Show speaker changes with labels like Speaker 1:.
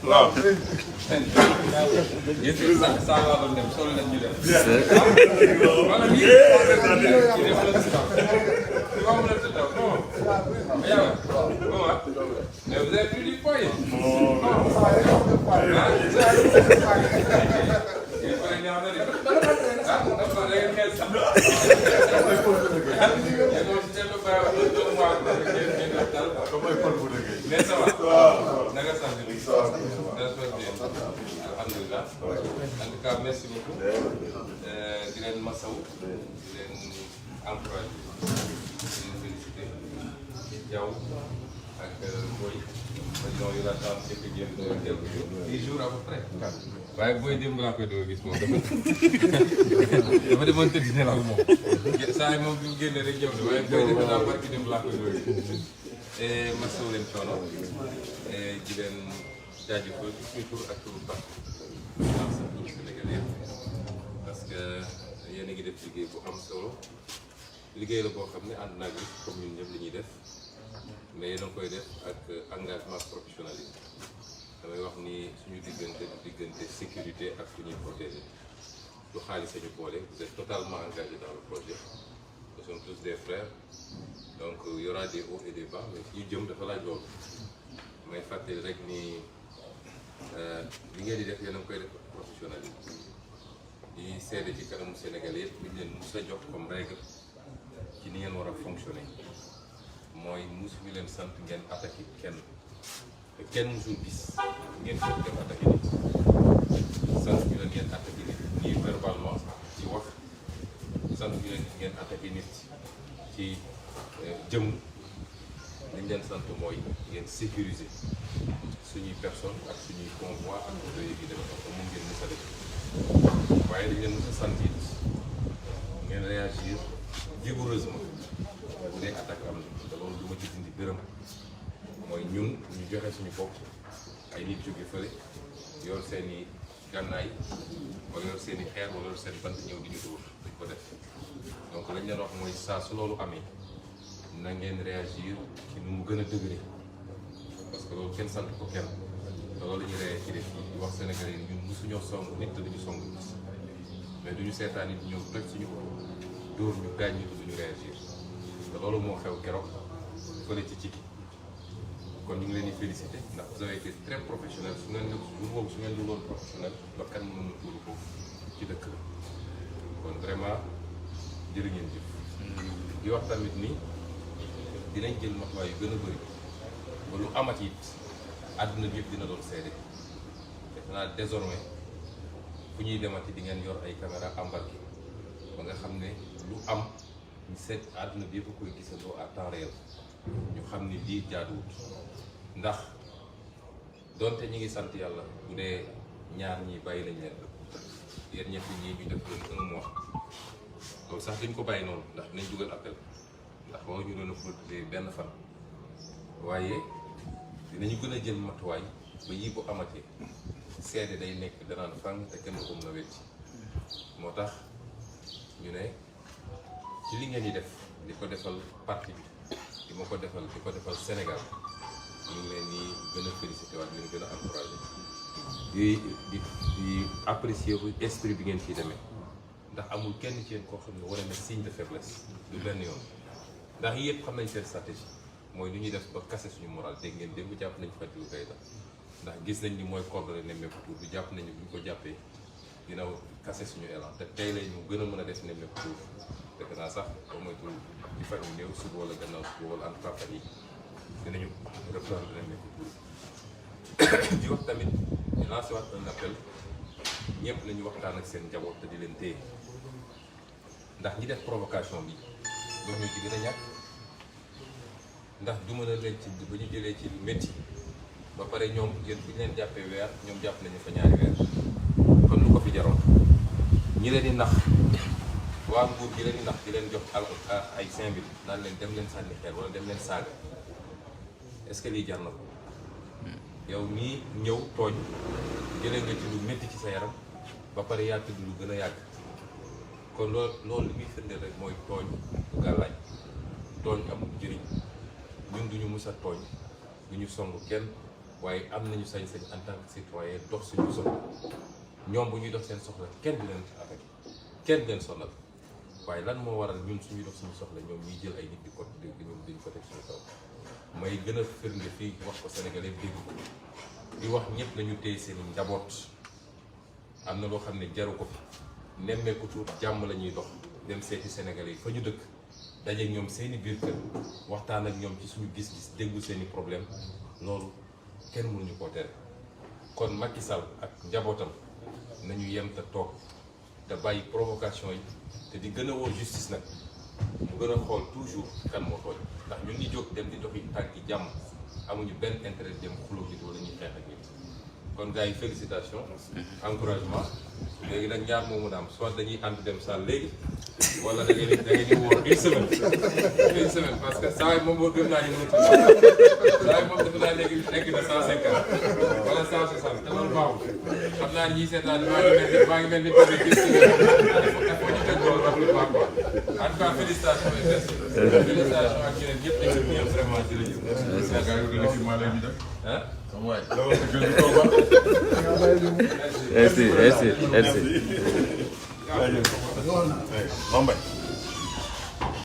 Speaker 1: waaw. yéen saa laa doon dem solo leen ñu dem. wala nii. mais vous avez plus du poids. mais ça va. naka sant bi. alhamdulilah. en tout cas merci beaucoup. di leen masawu. di leen encouragé. di leen félicité. yow ak Boy. ñoo yor la chance de génn quelques jours. 10 jours à peu près. waaye Boy démb laa koy doon gis moom dafa demoon tëdd nelaw moom. saa yi moom bi mu génnee rek ñëw na waaye Boy defe naa barki démb laa koy doon gis. masawu leen coono. di leen jaajëfal suñu tur ak turu baax pour Sénégal yëpp parce que yéen a ngi def liggéey bu am solo liggéey la boo xam ne ànd naa gis comme ñun ñëpp li ñuy def mais yéen a ngi koy def ak engagement professionnalisme damay wax ni suñu diggante du diggante sécurité ak suñuy protéger du xaalis sañu boole vous êtes totalement engagé dans le projet nous sommes tous des frères donc il y aura des hauts et des bas mais fi ñu jëm dafa laaj loolu may fàttali rek ni li ngeen di def yéen a ngi koy def professionnalisme di seede ci kanamu Sénégal yëpp bi ñu leen mus a jox comme règle ci ni ngeen war a fonctionner mooy musu ñu leen sant ngeen attaqué kenn te kenn musul gis ngeen jot dem attaqué nit sant ñu leen ngeen attaqué nit nii verbalement ci wax sant ñu leen ngeen attaqué nit ci jëm li ñu leen sant mooy ngeen sécuriser suñuy personne ak suñuy convoi ak oto yi dem parce que mun ngeen mës a def waaye dañ leen mës a sant it ngeen réagir vigoureusement bu dee attaque am na te loolu du ma ci dindi dërëm mooy ñun ñu joxe suñu bopp ay nit jóge fële yor seen i gànnaay wala yor seen i xeer wala yor seen bant ñëw di ñu dóor dañ ko def donc lañ leen wax mooy saa su loolu amee na ngeen réagir ci nu mu gën a dëgëre parce que loolu kenn sant ko kenn te loolu la ñuy réagir fii di wax Sénégalais yi ñun mosuñoo song nit te duñu song nit mais duñu seetaan nit ñëw toj suñu ko dóor ñu gaañ ñu te duñu réagir te loolu moo xew keroog fële ci Ciki kon ñu ngi leen di féliciter ndax vous avez été très professionnel su ngeen jour boobu su ngeen dul woon professionnel ba kan mënu tuuru foofu ci dëkk la kon vraiment jërë ngeen jëf di wax tamit ni dinañ jël matuwaay yu gën a bëri ba lu amat it àdduna bi yëpp dina doon seede def naa désormais fu ñuy demati di ngeen yor ay caméra embarqué ba nga xam ne lu am ñu seet àdduna bi yëpp koy gisandoo à temps réel ñu xam ni lii jaaduwut ndax donte ñi ngi sant yàlla bu dee ñaar ñi bàyyi nañ leen yéen ñett ñii ñu def leen 1 mois loolu sax duñ ko bàyyi noonu ndax dinañ dugal appel ndax boo ñu doon a benn fan waaye dinañu gën a jël matuwaay ba yii bu amatee seede day nekk danaan fang te kenn ko mën a wetti moo tax ñu ne ci li ngeen di def di ko defal parti bi di ma ko defal di ko defal Sénégal ñu ngi leen di gën a félicité waat leen gën a encouragé di apprécier bu esprit bi ngeen ciy demee ndax amul kenn ci yéen koo xam ne war na signe de faiblesse du benn yoon ndax yëpp xam nañ seen stratégie mooy lu ñuy def ba kase suñu moral dégg ngeen démb jàpp nañ Fatou Kayta ndax gis nañ ni mooy coordonné nemmeeku tour bi jàpp nañu bu ñu ko jàppee dina kase suñu élan te tey lay ñu gën a mën a def nemmeeku tour fekk naa sax ba moytu di fan yu néew suba wala gannaaw suba wala en tout cas fan yi dinañu reprendre nemmeeku tour di wax tamit di lancé waat un appel ñëpp nañu waxtaan ak seen njaboot te di leen téye ndax ñi def provocation bi ñoom ñoo ci gën a ñàkk ndax du mën a leen ci ba ñu jëlee ci métti ba pare ñoom yéen bu ñu leen jàppee weer ñoom jàpp nañu fa 2 weer kon lu ko fi jaroon ñi leen di nax waa nguur gi leen di nax di leen jox ay 5000 naan leen dem leen sànni xeer wala dem leen saaga est-ce que lii jar na ko yow mii ñëw tooñ jëlee nga ci lu métti ci sa yaram ba pare yaa tëdd lu gën a yàgg kon loolu li muy firndeel rek mooy tooñ du gàllaaj tooñ amul njëriñ ñun duñu mus a tooñ duñu song kenn waaye am nañu sañ-sañ en tant que citoyen dox suñu soxla ñoom bu ñuy dox seen soxla kenn du leen affecté kenn du leen sonal waaye lan moo waral ñun suñuy dox suñu soxla ñoom ñuy jël ay nit di ko teg suñu kaw may gën a firnde fii wax ko Sénégalais dégg ko di wax ñëpp nañu téye seen njaboot am na loo xam ne jaru ko fi nemmeeku tuut jàmm la ñuy dox dem seeti Sénégalais yi fa ñu dëkk daje ñoom seeni biir kër waxtaan ak ñoom ci suñu gis-gis déggu seeni problème loolu kenn mënuñu koo tere kon Macky Sall ak njabootam nañu yem te toog te bàyyi provocation yi te di gën a woo justice nag mu gën a xool toujours kan moo tooñ ndax ñun ñi jóg dem di doxi tànki jàmm amuñu benn intérêt dem xuloo nit wala ñuy xeex ak nit kon gars yi félicitations encouragement léegi nag ñaar moo mën a am soit dañuy ànd dem salle léegi wala da ngeen di wóor une semaine parce que saa yi moom boo gëm naa ñu mënut saa yi moom defe naa léegi nekk na 150 wala 160 te loolu baaxul xam naa ñii seetaan maa ngi mel ni bëgg gis il faut ñu tëj loolu rafetlu baax quoi en tout cas félicitations et merci félicitations ak ñeneen ñëpp équipe ñëpp vraiment jërëjëf.
Speaker 2: Merci.